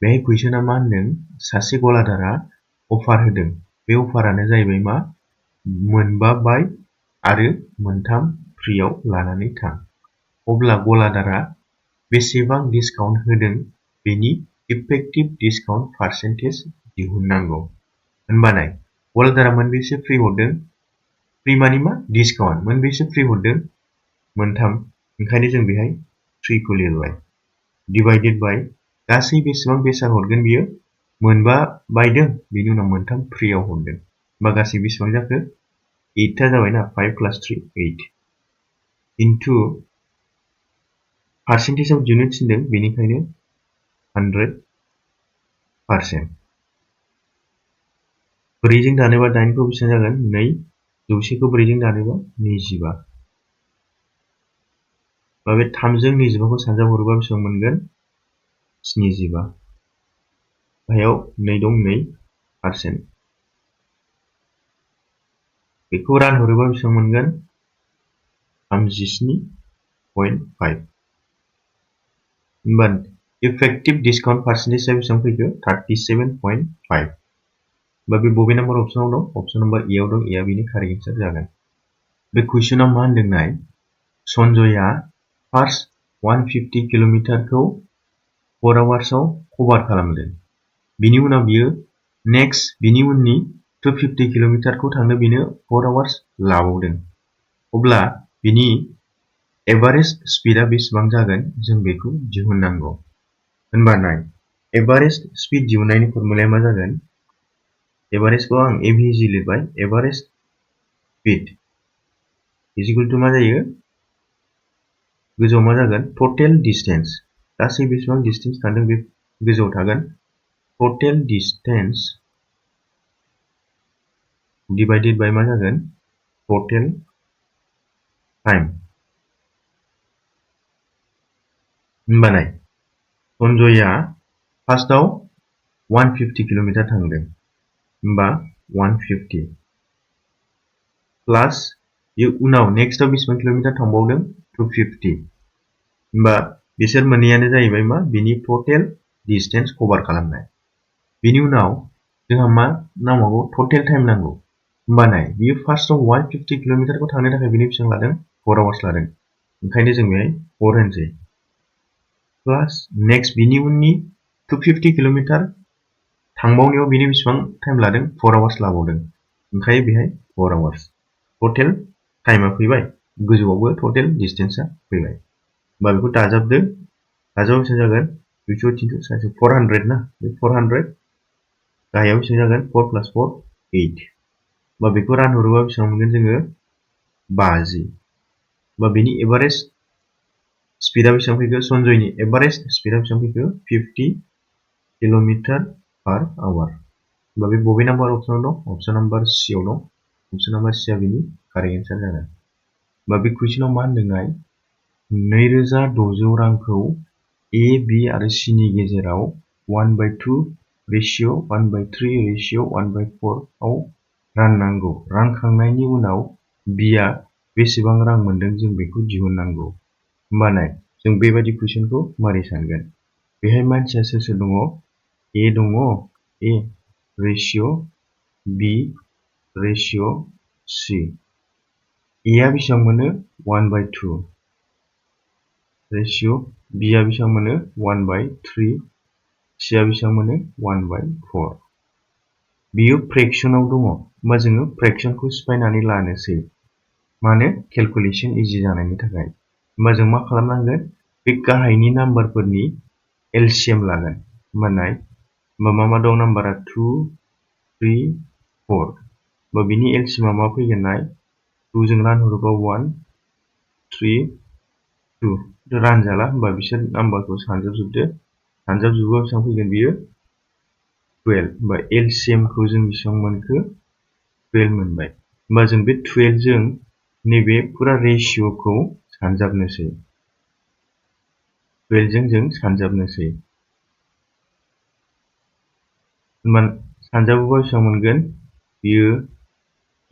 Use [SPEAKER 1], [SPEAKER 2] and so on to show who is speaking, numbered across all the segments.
[SPEAKER 1] बेहाय कुइसना मा होनदों सासे गलादारा अफार होदों बे अफारानो जाहैबाय मा मोनबा बाय आरो मोनथाम फ्रियाव लानानै थां अब्ला गलादारा बेसेबां डिसकाउन्ट होदों बेनि इफेक्टिव डिसकाउन्ट पार्सेन्टेज दिहुननांगौ होनबा नाय गलादारा मोनबेसे फ्रि हरदों फ्रि मानि मा डिसकाउन्ट मोनबेसे फ्रि हरदों मोनथाम ओंखायनो जों बेहाय 3 खौ लिरबाय डिवाइडेड बाय गासै बेसेबां बेसाद हरगोन बियो मोनबा बायदों बेनि उनाव मोनथाम फ्रियाव हरदों होमबा गासै बेसेबां जाखो 8 था जाबायना 5 + 3 8 इनटु पार्सेन्टेजआव दिहुननो थिनदों बेनिखायनो 100%। 4 जों दानोबा 8 खौ बेसेबां जागोन 2 100 खौ 4 जों दानोबा 25 बा बे 3 जों 25 खौ सानजाब हरोबा बेसेबां मोनगोन 75 गाहायाव 2 दं 2%। बेखौ रानहरोबा बेसेबां मोनगोन 37.5 होनबा इफेक्टिभ डिसकाउन्ट पार्सेन्टेजआ बेसेबां फैखो 37.5 बा बे बबे नाम्बार अपसनाव दं अपसन नम्बर ए आव दं ए आ बेनि कारेक्ट एन्सार जागोन बे कुइसनाव मा होनदों नाय सन्जयआ फार्स्ट 150 किल'मिटारखौ 4 आवार्सआव कभार खालामदों बिनि उनाव बियो नेक्स्ट बिनि उननि 250 किल'मिटारखौ थांनो बिनो 4 आवार्स लाबावदों अब्ला बिनि एभारेज स्पिडआ बेसेबां जागोन जों बेखौ दिहुननांगौ होनबा नाय एभारेज स्पिड दिहुननायनि फर्मुलाया मा जागोन एभारेजखौ आं एभिजि लिरबाय एभारेज स्पिड इज इक्वल टु मा जायो गोजौआव मा जागोन टटेल डिस्टेन्स गासै बेसेबां डिस्टेन्स थांदों बे गोजौआव थागोन टटेल डिस्टेन्स डिवाइडेड बाय मा जागोन टटेल टाइम होनबा नाय सन्जयआ फार्स्टआव 150 किल'मिटार थांदों होनबा 150 प्लास ये उनाव नेक्स्टआव बेसेबां किल'मिटार थांबावदों 250 होनबा बिसोर मोननैयानो जाहैबाय मा बिनि टटेल डिस्टेन्स कभार खालामनाय बिनि उनाव जोंहा मा नांबावगौ टटेल टाइम नांगौ होनबा नाय बियो फार्स्टआव 150 किल'मिटारखौ थांनो थाखाय बिनि बेसेबां लादों 4 आवार्स लादों ओंखायनो जों बेहाय 4 होनसै प्लास नेक्स्ट बिनि उननि 250 किल'मिटार थांबावनायाव बिनि बेसेबां टाइम लादों 4 आवार्स लाबावदों ओंखायनो बेहाय 4 आवार्स टटेल टाइमा फैबाय गोजौआवबो टटेल डिस्टेन्सआ फैबाय होमबा बेखौ दाजाबदो दाजाबा बेसेबां जागोन 200 400 ना बे 400 गाहायाव बेसेबां जागोन 4 + 4 8 होमबा बेखौ रानहरोबा बेसेबां मोनगोन जोङो 50 होमबा बेनि एभारेज स्पिडआ बेसेबां फैखो सन्जयनि एभारेज स्पिडआ बेसेबां फैखो 50 km/h होमबा बे बबे नाम्बार अपसनाव दं अपसन नाम्बार सि आव दं अपसन नाम्बार सि आ बेनि कारेक्ट एन्सार जागोन होमबा बे कुइसनाव मा होनदोंनाय 2600 रांखौ ए बि आरो सि नि गेजेराव 1/2 रेशियो 1/3 रेशियो 1/4 आव राननांगौ रानखांनायनि उनाव बि आ बेसेबां रां मोनदों जों बेखौ दिहुननांगौ होमबा नाय जों बेबायदि कुइसनखौ मारै सानगोन बेहाय मानसिया सोर दङ ए दङ ए रेशियो बि रेशियो सि ए आ बेसेबां मोनो 1/2 रेशियो बि आ बेसेबां मोनो 1/3 सि आ बेसेबां मोनो 1/4 बियो फ्रेक्सनाव दङ होमबा जोङो फ्रेक्सनखौ सिफायनानै लानोसै मानो केलकुलेसन इजि जानायनि थाखाय होमबा जों मा खालामनांगोन बे गाहायनि नाम्बारफोरनि एलसिएम लागोन होमबा नाय होमबा मा दं नाम्बारा 2 3 4 होमबा बिनि एलसिएमआ मा फैगोन नाय 2 जों रानहरोबा 1 3 2 रानजाला होमबा बिसोर नाम्बारखौ सानजाबजोबदो सानजाबजोबोबा बेसेबां फैगोन बियो 12 होमबा एलसिएम खौ जों बेसेबां मोनखो 12 मोनबाय होमबा जों बे 12 जों नैबे फुरा रेशियोखौ सानजाबनोसै 12 जों सानजाबनोसै होमबा सानजाबोबा बेसेबां मोनगोन बियो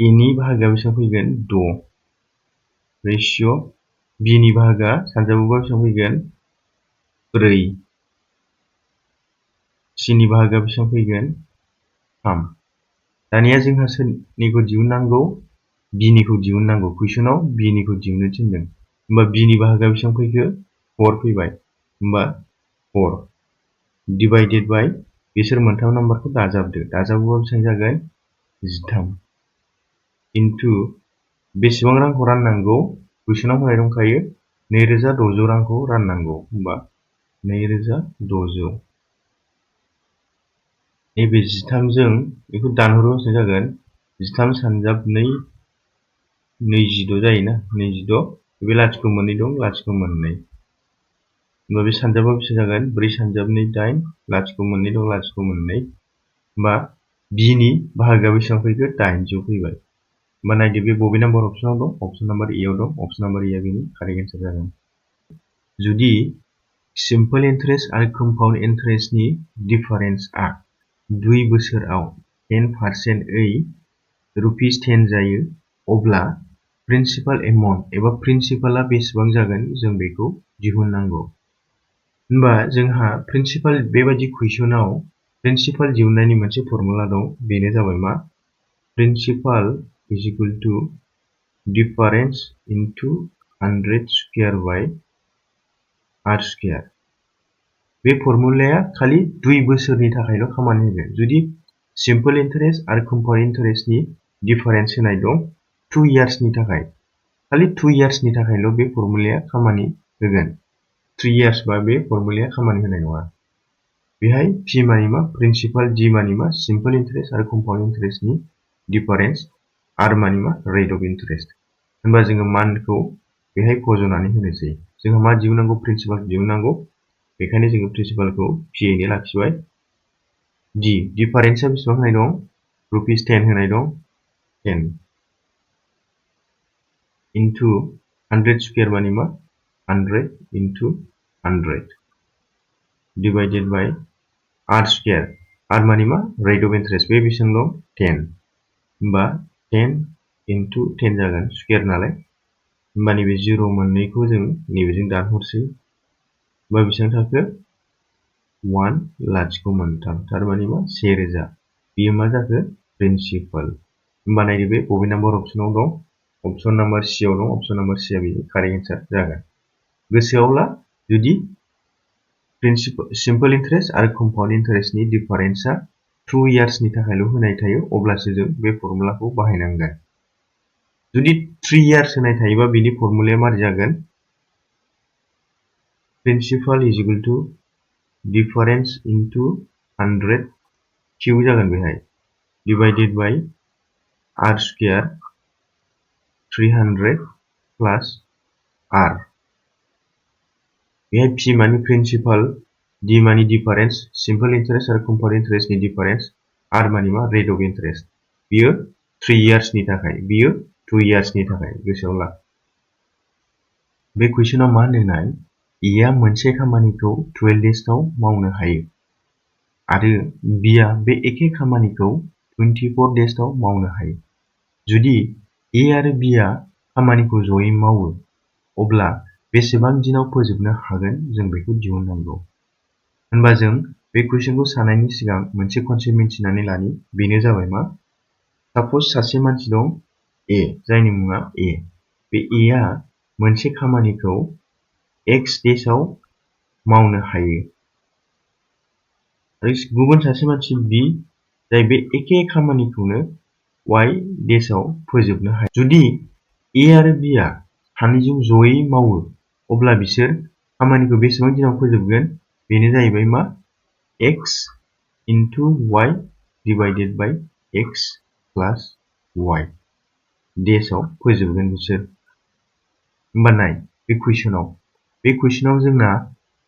[SPEAKER 1] ए नि बाहागोआ बेसेबां फैगोन 6 रेशियो बि नि बाहागोआ सानजाबोबा बेसेबां फैगोन 4 C नि बाहागोआ बेसेबां फैगोन 3 दानिया जोंहा सोरनिखौ दिहुननांगौ B निखौ दिहुननांगौ कुइसनाव B निखौ दिहुननो थिनदों होमबा B नि बाहागोआ बेसेबां फैखो 4 फैबाय होमबा 4 डिवाइडेड बाय बिसोर मोनथाम नाम्बारखौ दाजाबोबा बेसेबां जागोन 13 इनटु बेसेबां रांखौ राननांगौ कुइसनाव होनाय दंखायो 2600 रांखौ राननांगौ होमबा 2600 नैबे 13 जों बेखौ दानहरोबा बेसेबां जागोन 13 सानजाब 2 26 जायोना 26 बे लाथिख' मोननै दं लाथिख' मोननै होमबा बे सानजाबा बेसे जागोन 4 सानजाब 2 8 लाथिख' मोननै दं लाथिख' मोननै होमबा B नि बाहागोआ बेसेबां फैखो 800 फैबाय होमबा नायदो बे बबे नाम्बार अपसनाव दं अपसन नाम्बार ए आव दं अपसन नाम्बार ए आ बेनि कारेक्ट एन्सार जागोन जुदि सिम्पल इन्टारेस्ट आरो कम्पाउन्ड इन्टारेस्टनि डिफारेन्सआ 2 बोसोराव 10% रुपिस 10 जायो अब्ला प्रिन्सिपाल एमाउन्ट एबा प्रिन्सिपाला बेसेबां जागोन जों बेखौ दिहुननांगौ होनबा जोंहा प्रिन्सिपाल बेबायदि कुइसनाव प्रिन्सिपाल दिहुननायनि मोनसे फर्मुला दं बेनो जाबाय मा principal is equal to difference into 100 square by r square बे फर्मुलाया खालि 2 बोसोरनि थाखायल' खामानि होगोन जुदि सिम्पल इन्टारेस्ट आरो कम्पाउन्ड इन्टारेस्टनि डिफारेन्स होनाय दं 2 इयार्सनि थाखाय खालि 2 इयार्सनि थाखायल' बे फर्मुलाया खामानि होगोन 3 इयार्स बा बे फर्मुलाया खामानि होनाय नङा बेहाय P मानि मा प्रिन्सिपाल D मानि मा सिम्पल इन्टारेस्ट आरो कम्पाउन्ड इन्टारेस्टनि डिफारेन्स R मानि मा रेट अफ इन्टारेस्ट होनबा जोङो मानखौ बेहाय फज'नानै होनोसै जोंहा मा दिहुननांगौ प्रिन्सिपाल दिहुननांगौ बेखायनो जोङो प्रिन्सिपालखौ P नो लाखिबाय D डिफारेन्सआ बेसेबां होनाय दं रुपिस 10 होनाय दं 10 into 100 square मानि मा 100 into 100 divided by r square r मानि मा rate of interest बे बेसेबां दं 10 होमबा 10 into 10 जागोन स्क्वायर नालाय होमबा नैबे 0 मोननैखौ जों नैबेजों दानहरसै होमबा बेसेबां थाखो 1 लाथिख' मोनथाम थारमानि मा 1000 बेयो मा जाखो प्रिन्सिपाल होमबा नायदो बे बबे नाम्बार अपसनाव दं अपसन नाम्बार C आव दं अपसन नाम्बार C आ बेनि कारेक्ट एन्सार जागोन गोसोआवला जुदि प्रिन्सिपाल सिम्पल इन्टारेस्ट आरो कम्पाउन्ड इन्टारेस्टनि डिफारेन्सआ 2 इयार्सनि थाखायल' होनाय थायो अब्लासो जों बे फर्मुलाखौ बाहायनांगोन जुदि 3 इयार्स होनाय थायोबा बेनि फर्मुलाया मारै जागोन principal is equal to difference into 100 Q जागोन बेहाय divided by r square 300 plus r बेहाय P मानि प्रिन्सिपाल D मानि डिफारेन्स सिम्पल इन्टारेस्ट आरो कम्पाउन्ड इन्टारेस्टनि डिफारेन्स R मानि मा रेट अफ इन्टारेस्ट बियो 3 इयार्सनि थाखाय बियो 2 इयार्सनि थाखाय गोसोआव ला बे कुइसनाव मा होनदोंनाय A आ मोनसे खामानिखौ 12 डेजआव मावनो हायो आरो B आ बे एखे खामानिखौ 24 डेजआव मावनो हायो जुदि A आरो B आ खामानिखौ जयै मावो अब्ला बेसेबां दिनाव फोजोबनो हागोन जों बेखौ दिहुननांगौ होनबा जों बे कुइसनखौ साननायनि सिगां मोनसे कनसेप्ट मिन्थिनानै लानि बेनो जाबाय मा साप'ज सासे मानसि दं A जायनि मुङा A बे A आ मोनसे खामानिखौ X डेजआव मावनो हायो आरो गुबुन सासे मानसि B जाय बे एखे खामानिखौनो Y डेजआव फोजोबनो हायो जुदि A आरो B आ सानैजों जयै मावो अब्ला बिसोर खामानिखौ बेसेबां दिनाव फोजोबगोन बेनो जाहैबाय मा X into Y divided by X plus Y डेजआव फोजोबगोन बिसोर होमबा नाय बे कुइसनाव जोंना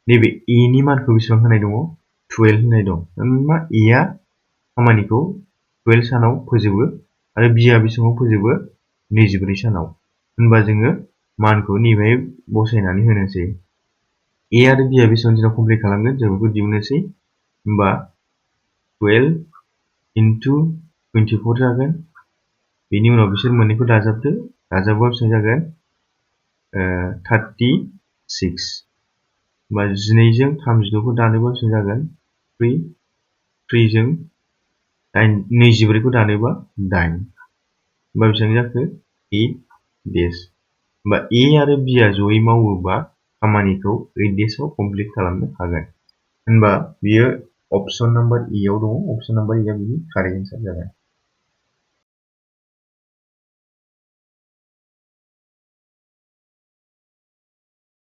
[SPEAKER 1] नैबे A नि मानखौ बेसेबां होनाय दङ 12 होनाय दं मा A आ खामानिखौ 12 सानाव फोजोबो आरो B आ बेसेबां फोजोबो 24 सानाव होनबा जोङो मानखौ नैबेहाय बसायनानै होनोसै A आरो B आ बेसेबां दिनाव कमप्लिट खालामगोन जों बेखौ दिहुननोसै होनबा 12 into 24 जागोन बेनि उनाव बिसोर मोननैखौ दाजाबदो दाजाबोबा बेसेबां जागोन 36 होनबा 12 जों 36 खौ दानोबा बेसेबां जागोन 3 3 जों 24 खौ दानोबा 8 होमबा बेसेबां जाखो 8 days होमबा A आरो B आ जयै मावोबा खामानिखौ 8 days आव कमप्लिट खालामनो हागोन होनबा बियो अपसन नाम्बार E आव दङ अपसन नाम्बार E आ बिनि कारेक्ट एन्सार जागोन